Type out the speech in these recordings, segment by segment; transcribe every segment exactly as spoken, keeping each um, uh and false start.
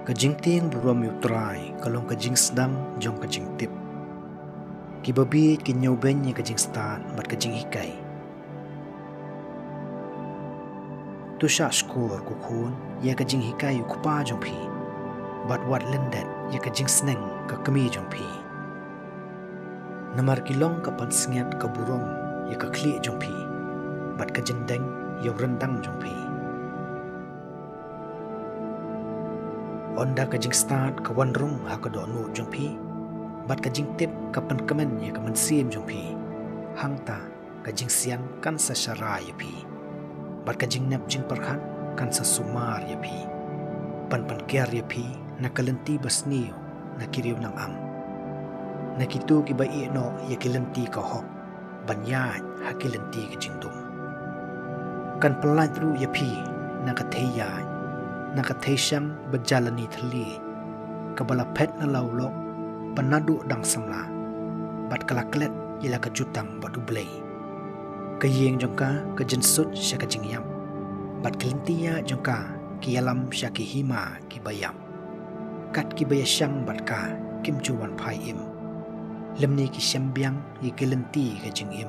Ka jingtieng burom ïa U Trai ka long ka jingsdang jong ka jingtip. Ki babieit ki ñiewbeiñ ïa ka jingstad bad ka jinghikai. To shah shkor, ko khun, ïa ka jinghikai u kpa jong phi, bad wat lyndet ïa ka jingsneng ka kmie jong phi. Namar ki long ka pansngiat ka burom ïa ka khlieh jong phi, bad ka jingdeng ïa u ryndang jong phi. Ynda ka jingstad ka wan rung ha ka dohnud jong phi, bad ka jingtip ka pynkmen ïa ka mynsiem jong phi, hangta ka jingsian kan sa sharai ïa phi, bad ka jingnep jingpyrkhat kan sa sumar ïa phi, ban pynker ïa phi na ka lynti basniew na ki riew nongam, na kito kiba ïehnoh ïa ki lynti ka hok ban ïaid ha ki lynti ka jingdum. Kan pyllait ruh ïa phi na ka thei ïaid, na ka thei shang ba jia lane thylliej, kaba la phet na la u lok, ba naduh dang samla, bad ka la klet ïa la ka jutang bad U Blei. Ka ïing jong ka ka jynsut sha ka jingïap, bad ki lynti ïaid jong ka ki ïalam sha ki hima kiba ïap. Kat kiba ïashang bad ka kim ju wan phai im, lymne ki shem biang ïa ki lynti ka jingim.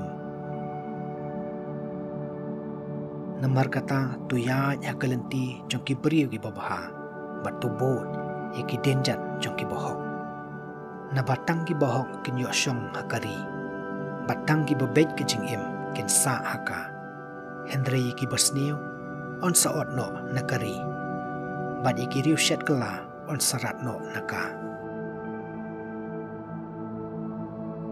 Namar kata, to ïaid ha ka lynti jong ki briew kiba bha, bad to bud ïa ki dienjat jong kiba hok. Naba tang kiba hok kin ïoh shong ha ka ri, bad tang kiba beit ka jingim kin sah ha ka. Hynrei ïa ki basniew yn sa ot noh na ka ri, bad ïa ki riewshet kylla yn sa rat noh na ka.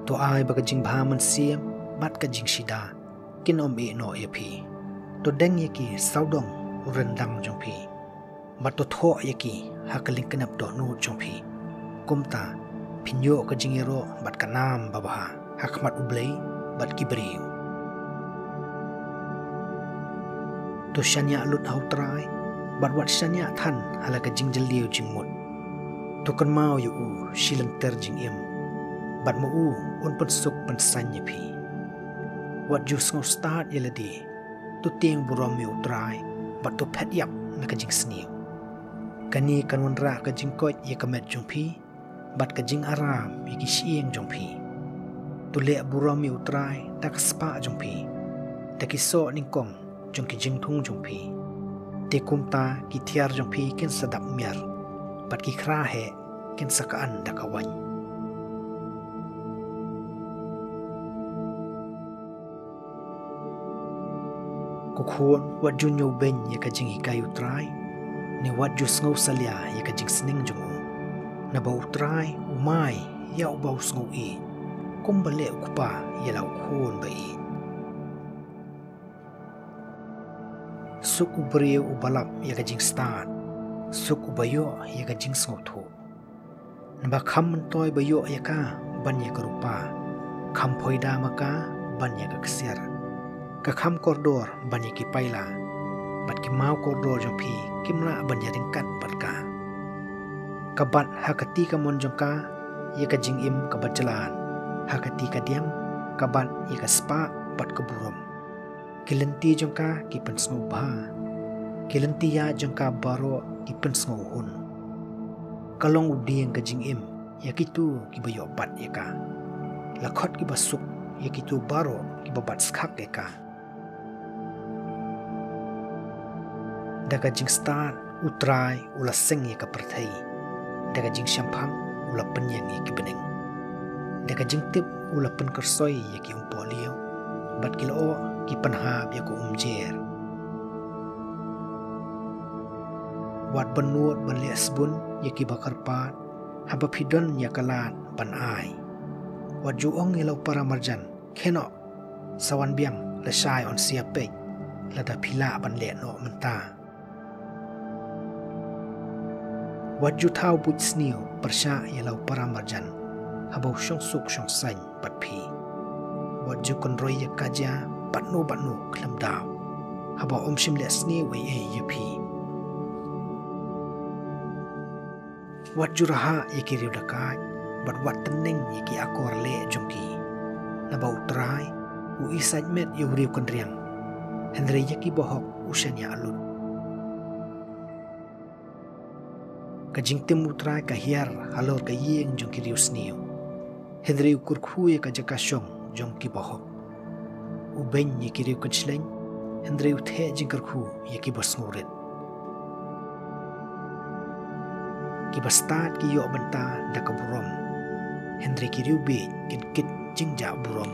To ai ba ka jingbha mynsiem bad ka jingshida kin ym ïehnoh ïa phi. To deng ïa ki sawdong u ryndang jong phi, bad to thoh ïa ki ha ka lyngknep dohnud jong phi. Kumta phin ïoh ka jingïaroh bad ka nam babha ha khmat U Blei bad ki briew. To shaniah lut ha U Trai, bad wat shaniah than ha la ka jingjylliew jingmut. To kynmaw ïa u shi lynter jingim, bad ma u un pynsuk pynsaiñ ïa phi. Wat ju sngewstad ïa lade, to tieng burom ïa U Trai, bad to phet ïap na ka jingsniew. Kane kan wanrah ka jingkoit ïa ka met jong phi, bad ka jingaram ïa ki shyieng jong phi. To leh burom ïa U Trai da ka spah jong phi, da ki soh nyngkong jong ki jingthung jong phi. Te kumta ki tiar jong phi kin sa dap miar, bad ki khra heh kin sa ka-an da ka waiñ. Ko khun, wat ju ñiewbeiñ ïa ka jinghikai U Trai, ne wat ju sngewsalia ïa ka jingsneng jong u. Naba U Trai u mai ïa uba u sngew ïeit, kumba leh u kpa ïa la u khun ba ïeit. Suk u briew uba lap ïa ka jingstad, suk uba ïoh ïa ka jingsngewthuh. Naba kham myntoi ba ïoh ïa ka ban ïa ka rupa, kham phoida ma ka ban ïa ka ksiar. Ka kham kordor ban ïa ki paila, bad ki maw kordor jong phi kim lah ban ïa ryngkat bad ka. Ka bat ha ka ti kamon jong ka ïa ka jingim kaba jlan, ha ka ti kadiang ka bat ïa ka spah bad ka burom. Ki lynti jong ka ki pynsngewbha, ki lynti ïaid jong ka baroh ki pynsngewhun. Ka long u dieng ka jingim ïa kito kiba ïoh bat ïa ka. La khot kiba suk ïa kito baroh kiba bat skhak ïa ka. Da ka jingstad U Trai u la seng ïa ka pyrthei, da ka jingshemphang u la pynïeng ïa ki bneng. Da ka jingtip u la pynkyrsoi ïa ki umpohliew, bad ki lyoh ki pynhap ïa ka umjer. Wat bynnud ban leh sbun ïa kiba kyrpad, haba phi don ïa ka lad ban ai. Wat ju ong ïa la u paramarjan, khie noh, sa wan biang lashai yn sa ïapeit, lada phi lah ban leh noh mynta. Wat ju thaw buit sniew pyrshah ïa la u paramarjan, haba u shongsuk shongsaiñ bad phi. Wat ju kynroi ïa ka jia bad no bad no khlem daw, haba um shym leh sniew ei ei ïa phi. Wat ju rahah ïa ki riew dakaid, bad wat tneng ïa ki akor leh jong ki. Naba U Trai u isaid met ïa u riew kynriang, hynrei ïa kiba hok u shaniah lut. Ka jingtim U Trai ka hiar halor ka ïing jong ki riewsniew, hynrei u kyrkhu ïa ka jaka shong jong ki bahok. U beiñ ïa ki riewkynshlei, hynrei u theh jingkyrkhu ïa ki basngewrit. Ki bastad ki ïoh bynta da ka burom, hynrei ki riewbieit kin kit jingjah burom.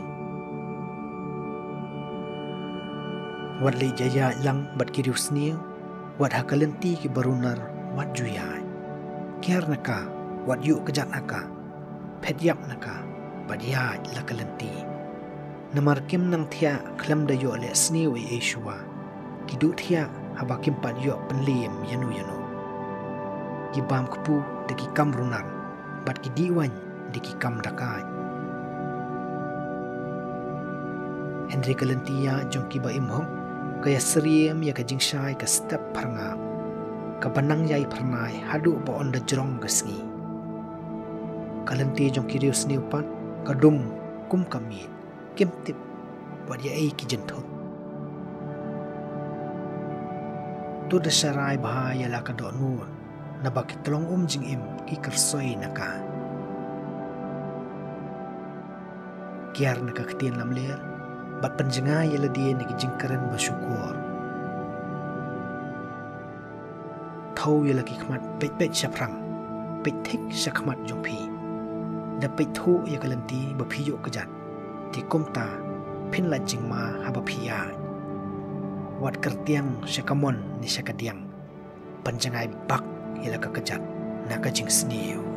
Wat leit ïaid lang bad ki riewsniew, wat ha ka lynti ki barunar wat ju ïaid. Kiar na ka, wat ïuh kjat ha ka, phet ïap na ka, bad ïaid la ka lynti. Namar kim nang thiah khlem da ïoh leh sniew ei ei shuwa. Ki duh thiah haba kim pat ïoh pynliem ïano ïano. Ki bam kpu da ki kam runar, bad ki dih waiñ da ki kam dakaid. Hynrei ka lynti ïaid jong ki ba im hok ka ïasyriem ïa ka jingshai ka step pharngap, ka ba nang ïai phyrnai haduh ba yn da jrong ka sngi. Ka lynti jong ki riewsniew pat ka dum kum ka miet, kim tip wat ïa ei ki jynthut. To da sharai bha ïa la ka dohnud, naba ki tlong um jingim ki kyrsoi na ka. Kiar na ka ktien lamler, bad pynjngai ïa lade na ki jingkren ba shukor. Thaw ïa la ki khmat peit peit shaphrang, peit thik sha khmat jong phi. Da peit thuh ïa ka lynti ba phi ïoh kjat, te kumta phin lait jingma haba phi ïaid. Wat kyrtiang sha ka mon ne sha ka diang, pynjngai bak ïa la ka kjat na ka jingsniew.